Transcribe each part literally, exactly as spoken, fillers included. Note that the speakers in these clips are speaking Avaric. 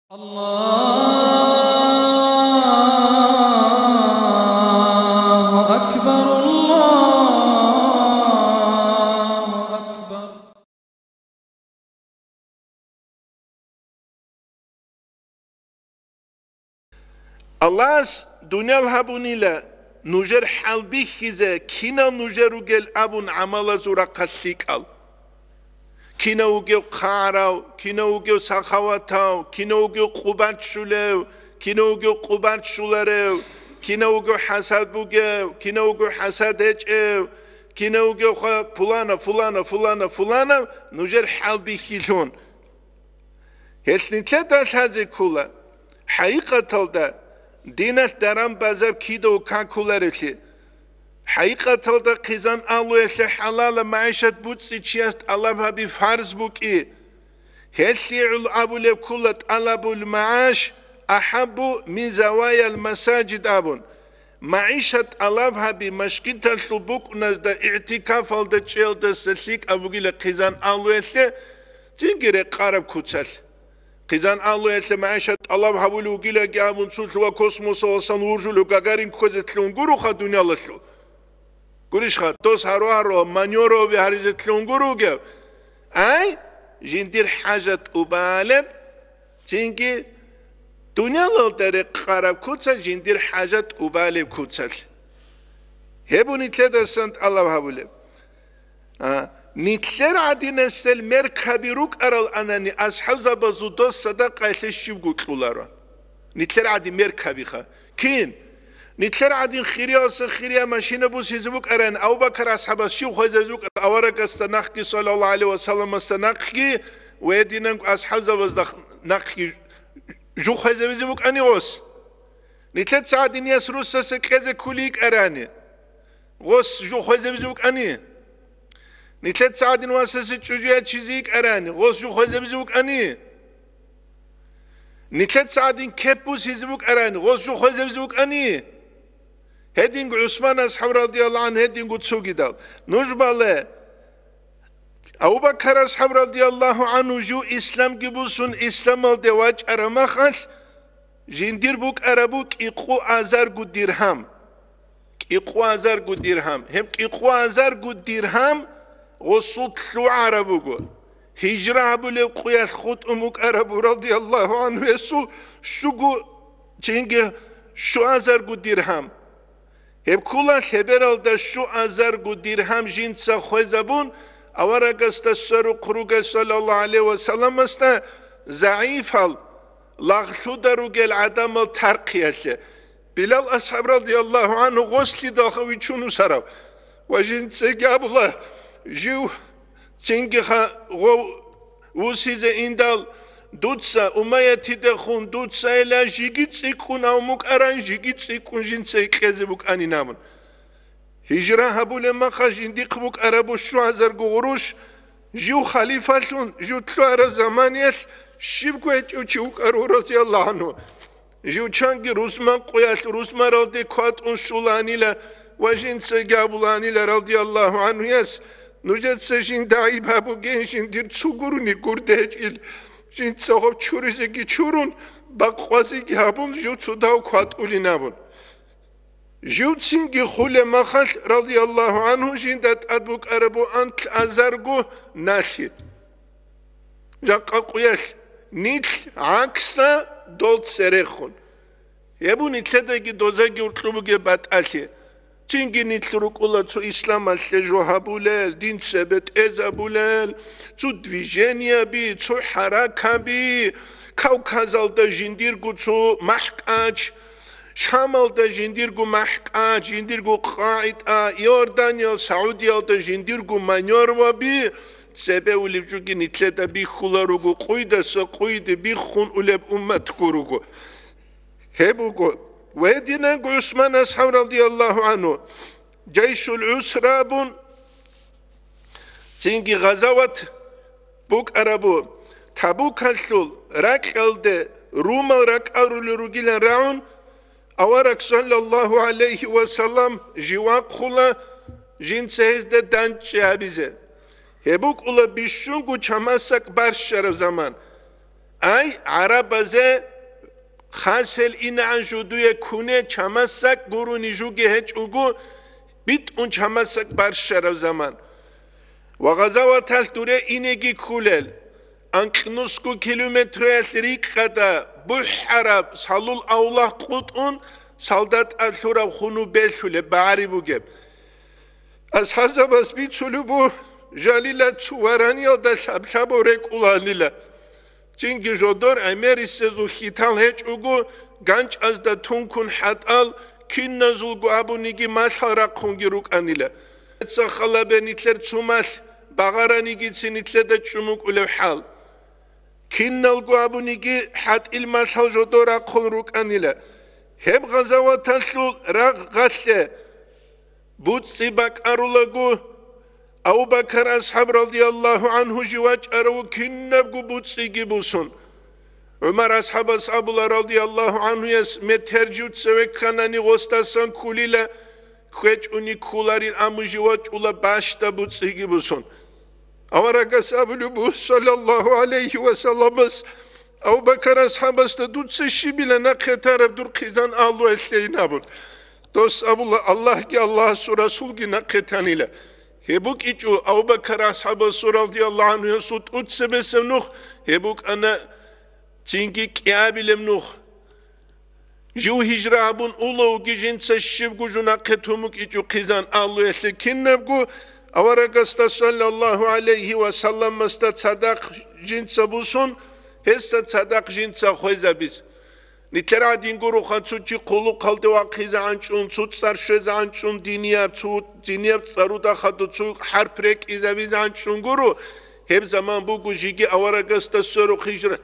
الله أكبر، الله أكبر. Аллагьас дуниял гьабунила нужер хӀалбихьизе, кинал нужер ругел абун гӀамалазул рахъалъ лъикӀал. Кинав вугев хъагӀарав, кинав вугев сахаватав, кинав вугев къубат щулев, кинав вугев къубат щуларев, кинав вугев хӀасад бугев, кинав вугев хӀасад гьечӀев, кинав вугев ха-, пулана, пулана, пулана, пулана, нужер хӀалбихьилъун. Гьелъ нилъеда лъазе ккола, хӀакъикъаталда диналъ даран-базар кидаго какуларевлъи. ХӀакъикъаталда хъизан алуялъе хӀалалаб магӀишат буцӀцӀи чияс тӀалаб гьаби фарз букӀи. Гьелъие гӀоло абулеб ккола тӀалабул магӀаш ахӀаббу мин заваял масажид абун. МагӀишат тӀалаб гьаби машгиталъул букӀуназда игӀтикафалда чӀеялдаса лъикӀаб бугила хъизан алуялъе цинги рекъараб куцалъ. Хъизан алуялъе магӀишат тӀалаб гьабулев вугилаги абун цулъ ва космосаласан вуржулев Гагарин кквезе лъугьун гуроха дуниялалъул. Гурищха, дос гьаро-гьаро манёрове гьаризе лъугьун гуро вугев? Ай, жиндир хӀажат убалеб, цинги дуниялалда рекъараб куца жиндир хӀажат убалеб куцалъ. Гьеб нилъедасан тӀалаб гьабулеб. А, нилъер гӀадинасел меркаби рукӀарал анани, асхӀабзабазул дос садакъаялъе щибго кьуларо. Нилъер гӀадин меркабиха. Кин? Нилъер гӀадин хириялъа хирия машина бусизе букӀаран, Абу Бакар асхӀабас щив хвезазе букӀаран, аварагасда нахъги, саллаллагьу гӀалайгьи ва салламасда нахъги, ва гьединанго асхӀабзабазда нахъги жу хвезавизе букӀани гъос? Нилъеца гӀадин яс руссасе кьезе ккули йикӀарани, гъос жу хвезавизе букӀани? Нилъеца гӀадин васасе чӀужу ячизе йикӀарани, гъос жу хвезабизе вукӀани? Нилъеца гӀадин кеп бусизе букӀарани, гъос жу хвезабизе вукӀани? Гьединго ГӀусман асхӀаб радияллагьу гӀанхӀу, гьединго цогидал. Нуж бале, Абу Бакар асхӀаб радияллагьу гӀанхӀу жу исламги бусун исламалде вачӀараб махалъ, жиндир букӀарабу кӀикъу азарго диргьам. КӀикъу азарго диргьам. Гьеб кӀикъу азарго диргьам гъосул лъугӀараб буго. Гьижра гьабулеб къуялъ хутӀун букӀарабу радияллагьу гӀанхӀу гьесул щуго, цинги щуазарго диргьам. Гьеб ккола лъебералда щуазарго диргьам жинца хвезабун, аварагасда сверухъ ругел саллаллагьу гӀалайгьи ва салламасда загӀипал, лагълъуда ругел гӀадамал тархъиялъе. Билал асхӀаб радияллагьу гӀанхӀу гъослъидалха вичун усарав ва жинцаги абула, жив цинги ха-, гъов вусизе индал, дуца Умаятидехун, дуца эла жиги цӀикӀкӀун ав мукӀаран, жиги цӀикӀкӀун жинца икьезе букӀанин абун. Гьижра гьабулеб маха жиндихъ букӀарабу щуазарго гъурущ, жив халифалъун, жив лъугьараб заманиялъ щибго гьечӀев чи вукӀарав, разияллагьу гӀанхӀу. Жив чанги рузман къуялъ рузмаралде кватӀун щуланила ва жинцаги абуланила, радияллагьу гӀанхӀуяс, нужеца жинда гӀайиб гьабугейин, жиндир цо гурони гурде гьечӀил, жинца гъоб чуризеги чурун, бакъвазеги гьабун, жив цо дав кватӀулин абун. Живцинги хулеб махалъ, радияллагьу гӀанхӀу, жинда тӀад букӀарабу анкь азарго налъи. Жакъа къуялъ нилъ гӀакса дол церехун. Гьеб нилъедаги дозаги уркьуб бугеб батӀалъи. Цинги нилъ рукӀула цо исламалъе жо гьабулел, дин цебе тӀезабулел, цо движениеби, цо хӀаракаби, Кавказалда жиндирго цо махӀкӀач, Шамалда жиндирго махӀкӀач, жиндирго къагӀида, Иорданиял, Саудиялда жиндирго манёрваби, цебе улеб жуги нилъеда бихьула руго къуйдаса къуйде биххун улеб умматго руго. Гьеб буго, гьединанго ГӀусман асхӀаб радияллагьу гӀанхӀу, Жайшул ГӀусра абун, цинги гъазават букӀарабу, Табукалъул ракьалде румал ракӀарулел ругилан рагӀун, авараг саллаллагьу гӀалайгьи ва саллам жив вахъула, жинца гьезда дандчӀи гьабизе. Гьеб букӀула бищунго чамасакӀ барщараб заман. Ай, гӀарабазе хасел инагӀан жудуе куне чамасак гурони жуги гьечӀого, битӀун чамасак барщараб заман. Ва гъазаваталъ дуре инеги кколел, анкьнусго километроялъ рикӀкӀада бухӀараб салул авлахъ къутӀун, солдат алъураб хунуб белъулеб багӀари бугеб. АсхӀабзабаз бицулеб бу, жалила цо вараниялда лъаб-лъабав рекӀуланила. Цинги жодор гӀемерисезул хьитал гьечӀого, ганчӀазда тункун хӀатӀал, киназулго абуниги малъал рахъунги рукӀанила. Цо халабе нилъер цо малъ багъаранигицин нилъеда чӀумукӀулев хӀал. Киналго абуниги хӀатӀил малъал жодор рахъун рукӀанила. Гьеб гъазаваталъул рагъ-гъалъе буцӀцӀи бакӀарулаго, Абу Бакар асхӀаб радияллагьу гӀанхӀу жив вачӀарав кинабго буцӀцӀиги бусун. ГӀумар асхӀабас абула радияллагьу гӀанхӀуяс, метер жив цеве кканани гъосдасан ккулила, кквечӀони кколарин, амма жив вачӀула бащда буцӀцӀиги бусун. Аварагас абулеб буго, саллаллагьу гӀалайгьи ва салламас, Абу Бакар асхӀабасда: «Дуца щибила нахъе тараб дур хъизан агьлуялъейин», абун. Дос абула: «Аллагьги Аллагьасул Расулги нахъе танила». Гьеб букӀичӀо Абу Бакар асхӀабасул радияллагьу гӀанхӀуясул тӀоцебесеб нух, гьеб букӀана цинги кӀиабилеб нух. Жив гьижра гьабун улавги жинца щибго жунахъе тун букӀичӀо хъизан агьлуялъе кинабго, аварагасда саллаллагьу гӀалайгьи ва салламасда цадахъ жинца бусун, гьесда цадахъ жинца хвезабиз. Нилъер гӀадин гуроха цо чи хъулухъалде вахъизегӀанчӀун, цо цӀар щвезегӀанчӀун, динияб, цо динияб цӀаруда хадуб цо хӀарп рекӀизабизегӀанчӀун гуро, гьеб заман буго жеги аварагасда сверухъ гьижра.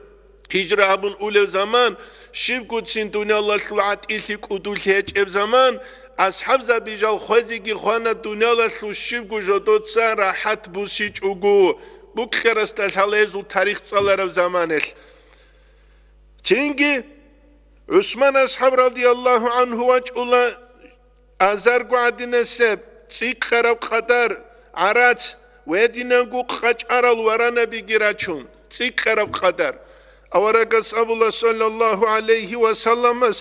Гьижра гьабун улев заман, щибгоцин дуниялалъул гӀатӀилъи кӀудулъи гьечӀеб заман, асхӀабзаби жал хвезеги хвана дуниялалъул щибго жодоца рахӀат бусичӀого, букьарасда лъала гьезул тарих цӀалараб заманалъ. Цинги ГӀусман асхӀаб радияллагьу гӀанхӀу вачӀула азарго гӀадинасеб, цӀикӀкӀараб къадар гӀарац ва гьединанго къачӀарал варанабиги рачун, цӀикӀкӀараб къадар. Аварагас абула, саллаллагьу гӀалайгьи ва салламас,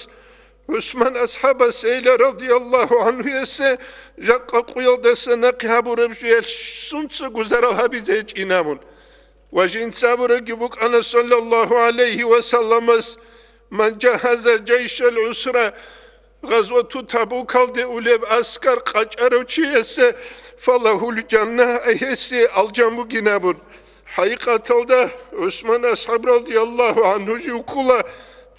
ГӀусман асхӀабас эйла радияллагьу гӀанхӀуясе жакъа къуялдаса нахъе гьабураб жуялъ сунца гузарал гьабизе гьечӀин абун. Ва жинца абураги букӀана, саллаллагьу гӀалайгьи ва салламас: «Ман жагьаза жайшал гӀусра», гъазвату Табукалде улеб аскар къачӀарав чиясе, «фалагьул жанна», гьесие алжан бугин абун. ХӀакъикъаталда ГӀусман асхӀаб радияллагьу гӀанхӀу жив ккула,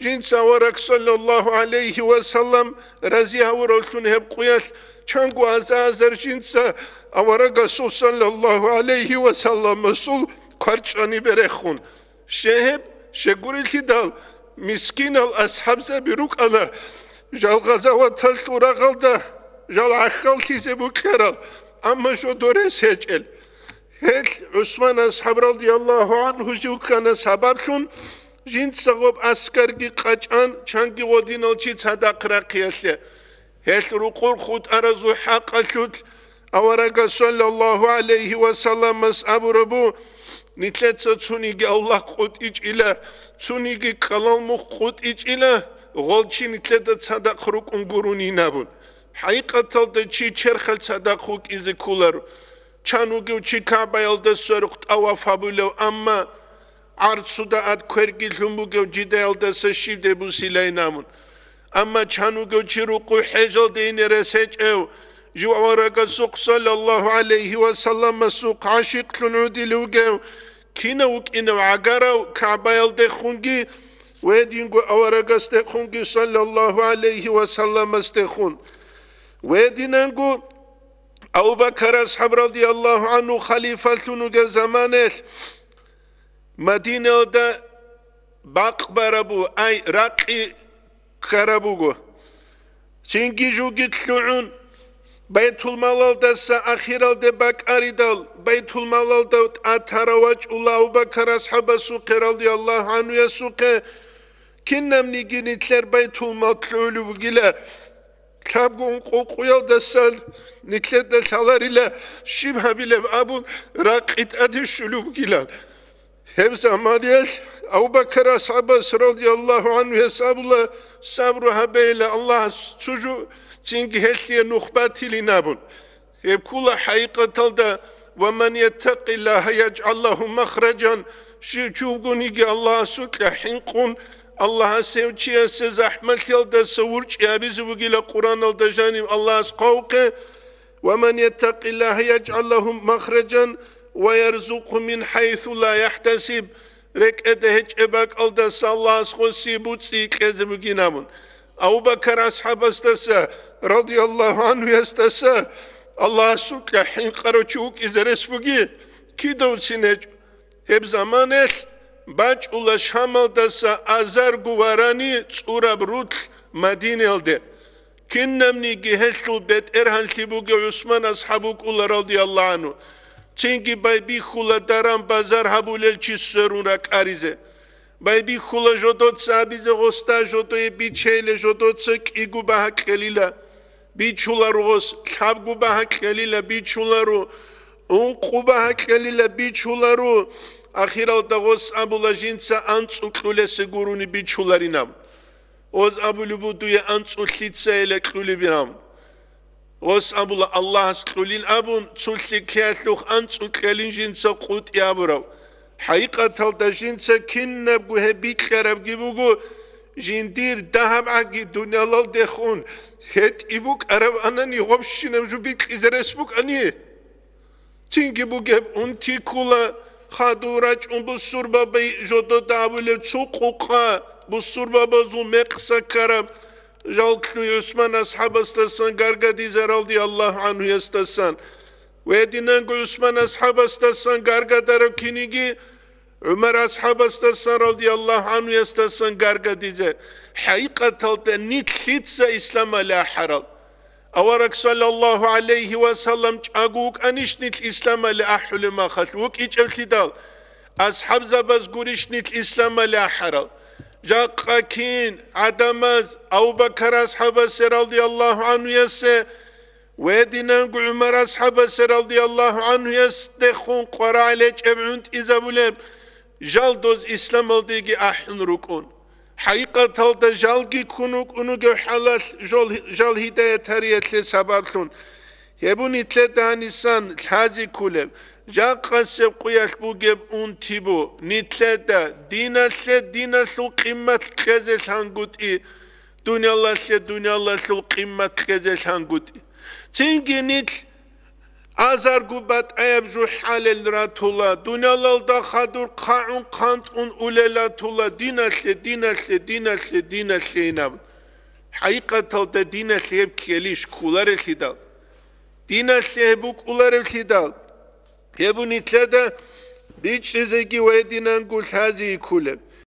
жинца авараг саллаллагьу гӀалайгьи ва саллам рази гьавуравлъун гьеб къуялъ, чанго аза-азар жинца аварагасул саллаллагьу гӀалайгьи ва салламасул кварчӀани берехун. Щегьеб, щегурелъидал мискинал асхӀабзаби рукӀана, жал гъазаваталъул рагъалда жал гӀахьаллъизе букьарал, амма жо дорес гьечӀел. Гьел ГӀусман асхӀаб радияллагьу гӀанхӀу жив ккана сабаблъун, жинца гъоб аскарги къачӀан, чанги гъодинал чи цадахъ рахъиялъе. Гьелъ рукъур хутӀаразул хӀакъалъулъ аварагас саллаллагьу гӀалайгьи ва салламас абурабу: «Нилъеца цуниги авлахъ къутӀичӀила, цуниги кӀалал мухъ къутӀичӀила, гъол чи нилъеда цадахъ рукӀун гурунин», абун. ХӀакъикъаталда чи черхалъ цадахъ вукӀизе кколаро. Чан вугев чи КагӀбаялда сверухъ тӀаваф гьабулев, амма гӀарцуда ад кверги лъун бугев жидаялдаса щиб де бусилайин абун. Амма чан вугев чи рукъу хӀежалде ине рес гьечӀев, жив аварагасухъ саллаллагьу гӀалайгьи ва салламасухъ гӀашикълъун гӀодилев вугев, кинав вукӀинев гӀагарав КагӀбаялдехунги ва гьединго аварагасдехунги саллаллагьу гӀалайгьи ва салламасдехун. Ва гьединанго Абу Бакар асхӀаб радияллагьу гӀанхӀу халифалъун вугев заманалъ Мадинаялда бакъ барабу, ай, ракъи ккараб буго. Цинги жуги лъугӀун, Байтулмалалдаса ахиралде бакӀаридал, Байтулмалалда тӀатарав вачӀула Абу Бакар асхӀабасухъе радияллагьу гӀанхӀуясухъе, кинабниги нилъер Байтулмал лъугӀулеб бугила. Лъабго ункъо къуялдасан нилъеда лъаларила щиб гьабилеб абун ракъи тӀаде щулеб бугилан. Гьеб заманаялъ Абу-Бакар асхӀабас радияллагьу гӀанхуяс абула: «Сабру гьабейила, Аллагьас цо жо цинги гьелъие нух батилин», – абун. Гьеб ккула хӀакъикъаталда: «Ва ман яттакъиллагьа яжгӀал лагьу махражан», щив чугониги Аллагьасукьа хӀинкъун, Аллагьас гьев чиясе захӀмалъиялдаса вурчӀи гьабизе бугила Къуръаналда жанив Аллагьас хъвавухъе: «Ва ман яттакъиллагьа яжгӀал лагьу махражан ва ярзукъгьу мин хӀайсу ла яхӀтасиб», рекӀеде гьечӀеб бакӀалдаса Аллагьас гъосие буцӀцӀи кьезе бугин абун. Абу-Бакар асхӀабасдаса, радияллагьу гӀанхуясдаса, Аллагьасукьа хӀинкъарав чи вукӀизе рес буги, кидавцин гьечӀо. Гьеб заманаялъ бачӀула Шамалдаса азарго варани цӀураб рулъ Мадинаялде. Кинабниги гьелъул бетӀергьанлъи бугев ГӀусман асхӀаб вукӀула, радияллагьу гӀанху. Цинги байбихьула даран-базар гьабулел чи сверун ракӀаризе. Байбихьула жодоца абизе гъосда, жодое бичейиле, жодоца кӀиго багьа кьелила, бичуларо гъос, лъабго багьа кьелила, бичуларо, ункъо багьа кьелила, бичуларо. Ахиралда гъос абула жинца анцӀу кьулесе гурони бичуларинаб. Гъос абулеб бу дуе анцӀу лъицайила кьулеб абун. Гъос абула Аллагьас кьулин абун, цо лъикӀлъиялъухъ анцӀу кьелин жинца къутӀи абурав. ХӀакъикъаталда жинца кинабго гьеб бикьарабги буго, жиндир дагьаб гӀаги дуниялалдехун гьетӀи букӀараб анани гъобщинаб жо бикьизе рес букӀани. Цинги бугеб унти ккула, хадув рачӀун бусурбаби жодода абулеб цо къукъа, бусурбабазул мекъса ккараб, жаллъуй ГӀусман асхӀабасдасан гаргадизе, радияллагьу гӀанхуясдасан. Гьединанго ГӀусман асхӀабасдасан гаргадарав киниги, ГӀумар асхӀабасдасан, радияллагьу гӀанхуясдасан гаргадизе, хӀакъикъаталда нилъ лъица исламалде ахӀарал. Авараг саллаллагьу гӀалайгьи ва саллам чӀаго вукӀанищ нилъ исламалде ахӀулеб махалъ вукӀичӀеблъидал, асхӀабзабаз гурищ нилъ исламалде ахӀарал? Жакъа кин гӀадамаз Абу-Бакар асхӀабасе, радияллагьу гӀанхуясе, ва гьединанго ГӀумар асхӀабасе, радияллагьу гӀанхуясдехун къварагӀел гьечӀеб гӀунтӀизабулеб, жал доз исламалдеги ахӀун рукӀун. ХӀакъикъаталда жалги ккун вукӀун вугев хӀалалъ жол-, жал гьидаят гьариялъе сабаблъун. Гьеб нилъеда гьанисан лъази кколеб, жакъасеб къуялъ бугеб унти бу, нилъеда диналъе диналъул къимат кьезе лъангутӀи, дуниялалъе дуниялалъул къимат кьезе лъангутӀи. Цинги нилъ азарго батӀаяб жо хӀалел ратула, дуниялалда хадур хъагӀун хъантӀун улел ратула, диналъе, диналъе, диналъе, диналъе инаб. ХӀакъикъаталда диналъе гьеб ккелищ кколарелъидал? Диналъе гьеб букӀуларевлъидал? Гьеб нилъеда бичӀчӀизеги ва гьединанго лъази кколеб.